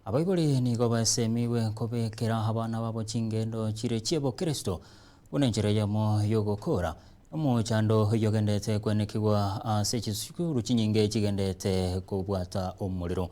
Abaibori nigo basemigwe kobekera abana babo chingendo chire chi'obokristo buna enchera eyemo y'ogokoora omochando oyio ogenderete kwenekigwa ase chisukuru chinyinge chigenderete kobwata omorero.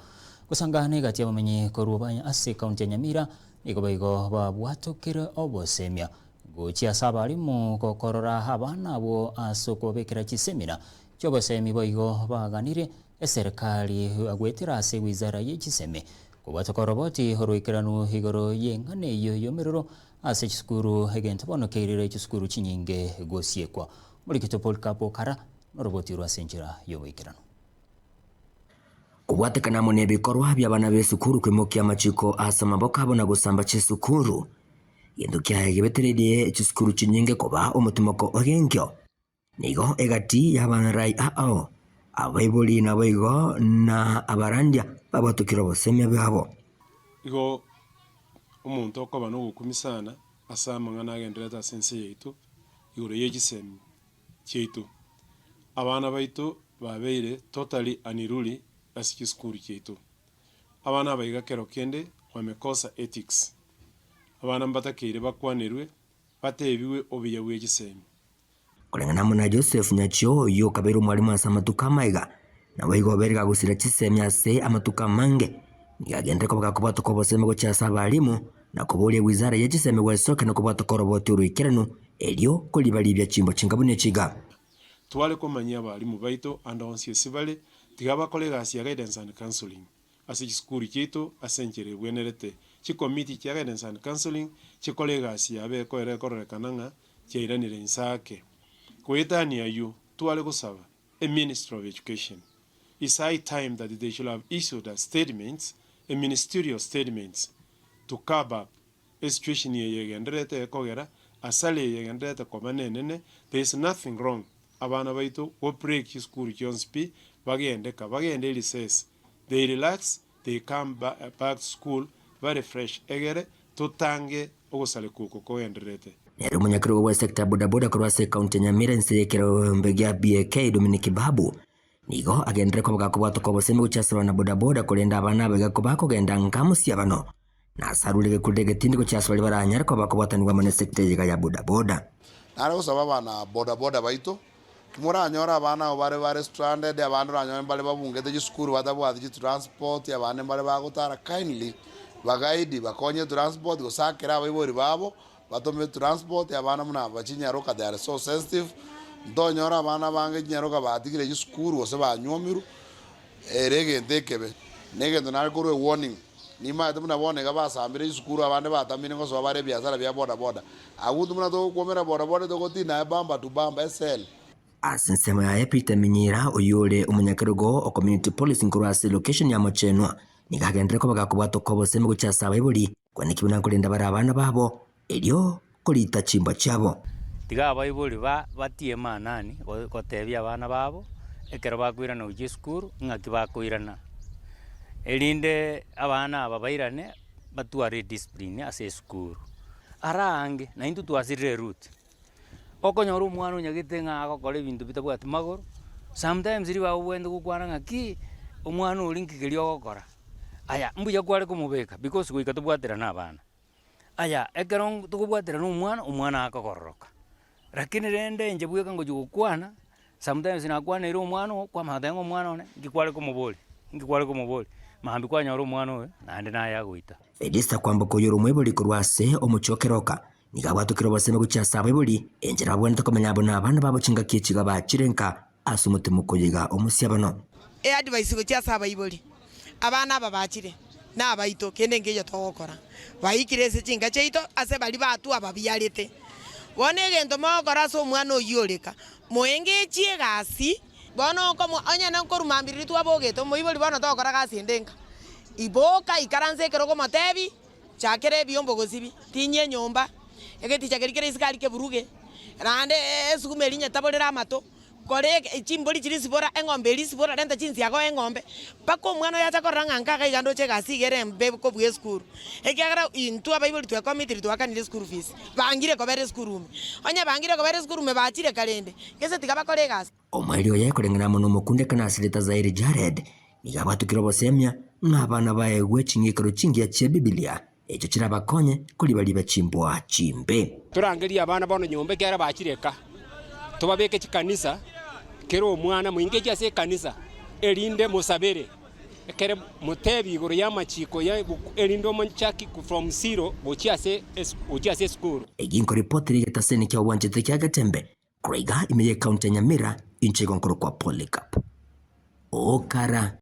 Gosanga negati y'abamenyi korwa banya ase ekaunti ya Nyamira nigo boigo babwatokire obosemia gochia ase abalimu gokorora abana abwo ase okobabekera chisemina chi'obosemi boigo baganirie Eserekari goetera ase wizara ye chisemi kobwatoka oroboti oroikeranu igoro y'eng'ana eyio y'omerero ase chisukuru egento bono keirire chisukuru chinyinge gosiekwa. Omorikito Polycarp Okara noroboti orwo ase enchera y'oboikeranu. Kobwatekana amo nebikorwa bi'abana b'esukuru koimokia amachiko ase amaboko abo na gosamba chisukuru, gento kiaye gebetereirie chisukuru chinyinge koba omotimoko ogenkio. Nigo egati y'abarai ao, abaibori naboigo na abarandia babwatokire obosemia bwabo. Igo omonto okoba nogokumia sana ase amang'ana agendererete ase ense yaito igoro ye chisemi chiaito. Abana baito babeire totally unruly ase chisukuru chiaito. Abana aba iga kero kende wamekosa ethics. Abana mbatakeire bakwanerwe batebiwe obuya bwe chisemi. Koreng'ana amo na Joseph Nyachio oyio okabeire omwalimu ase amatuko amaiga, naboigo obeire gagosira chisemi ase amatuko amange, nigo agenderere koba gakobwatoka obosemi gochia ase abalimu, na koboria ewizara ye chisemi gwesokia na kobwatoka oroboti oroikeranu, erio koribaribia chimbwa chinga buna echi iga. Tware komanyia abalimu baito ande onsi ase bare, tiga bakore egasi ya guidance and counseling ase chisukuru chiaito ase enchera ebwenerete. Chikomiti chia guidance and counseling chikore egasi yabo ekoera ekororekana ng'a chiairanire inse ake. Goetania ayio, tware gosaba e Ministry of Education, it's high time that they should have issued a statements, a ministerial statements to curb up e situation eye egendererete ekogera asara eye egendererete koba nenene, there is nothing wrong abana baito go break chisukuru chionsi pi bagende ka bagende recess they relax they come back to school bare fresh egere totange ogosareka oko kogendererete. Nere omonyakerogo bw'esecta ya bodaboda korwa ase ekaunti ya Nyamira inse y'ekerombe gia BAK Dominic Babu nigo agenderere koba gakobwatoka obosemi gochia ase abana bodaboda korende abana aba iga kobakogenda nka mosiabano Na ase arure egekureri egetindi gochia ase baria baranyare koba bakobwatanigwa amo nesecta eye iga ya bodaboda. Nare gosaba abana bodaboda baito, timoranyore abana abo bare bare stranded, abande oranyore mbare babungete chisukuru batabwati chitransport, abande mbare bagotara, kindly bagaidi bakonye etransport gose akere abaibori babo batome etransport abana buna aba chinyaroka they are so sensitive, ntonyore abana abange chinyaroka batigire chisukuru gose banywomirwe, ere egento ekebe. Na egento nare korwa ewarning. Nimaete buna bono iga basambire chisukuru abande batamire ngosoa bare ebiasara bia boda boda. Abwo intwe buna togokwomera boda boda togotinda aye bumper to bumper esele. Ase ensemo yaye Peter Minyira oyio ore omonyakerogo o community policing korwa ase location ya Mochenwa nigo agenderere koba gakobwatoka obosemi gochia ase abaibori kwaneki buna nkorenda bare abana babo erio korita chimbwa chiabo. Tiga abaibori batie maanani gotebia abana babo ekero bakoirana gochia esukuru ng'aki bakoirana, erinde abana aba bairane batware ediscipline ase esukuru. Ara aange naintwe twasirire eroute, okonyora omwana onyagete ng'a agokora ebinto bitabwati magoro, sometimes ribaga obwenerete gokwana ng'aki omwana oria nki keria ogokora, aya mbuya kware komobeka because goika tobwaterane abana. Aya, ekero tokobwaterana omwana, omwana akogororoka, rakini rende inche bweka ngochia gokwana, sometimes nakwaneire omwana oo, kwamanya goteba ng'a omwana one, nki kware komoboria, nki kware komoboria, mambia kwanyora omwana oyo, naende naye agoita. Felista kwamboka oyore omoibori korwa ase omochie o Keroka, nigo abwatokire obosemi gochia ase abaibori, enchera babwenerete komenya abwo na abana babo chingaki echi iga bachire nka ase omotemo okoyega omosiabano. Eadvice gochia ase abaibori, Abana aba bachire nabaito, kende nkeiyo togokora. Baikire ase chinka chiaito ase baria batwa ababiarete. Bono egento mogokora ase omwana oyio oreka, moengechie egasi, bono okomoa onye nkorwa mambia riria twabogete, omoibori bono togokora gasi ende nka. Iboka ikaransa ekero okomotebi, chakera ebiombo gosibi, tinyia enyomba, egeticha keria kere isiko aria keburuge, naende esuguma eria nyetaborere amato. Kora chimbori chiria sibora, eng'ombe eria sibora, renta chinsiaga oe eng'ombe, mpaka omwana oyo acha korora ng'a nkaga iga ndoche egasi iga ere embe kobua esukuru. Ekiagera intwe abaibori twekomitiri twakanire eschool fees, bangire kobera esukuru ime. Onye bangire kobera esukuru ime bachire karende, gese tiga bakore egasi. Omoerio oye koreng'ana amo nomokundekane ase Rita Zairi Jared, nigo abwatukire obosemia. ng'a abana baegwe ching'ikaro chingiya chia Ebibilia, echio chirabakonye koribariba chimbwa chimbe. Torangerie abana bono nyomba ekiagera bachire eka, tobabeke chikanisa, kera omwana moingeche ase ekanisa, erinde mosabere, ekere motebie igoro y'amachiko ya erinde omochaki from zero gochia ase gochia ase esukuru. Egi nkoripotera egetaseni kia obwanchete kia Getembe, korwa iga ime y'ecounty ya Nyamira, inche igo nkorokwa Polycarp Okara.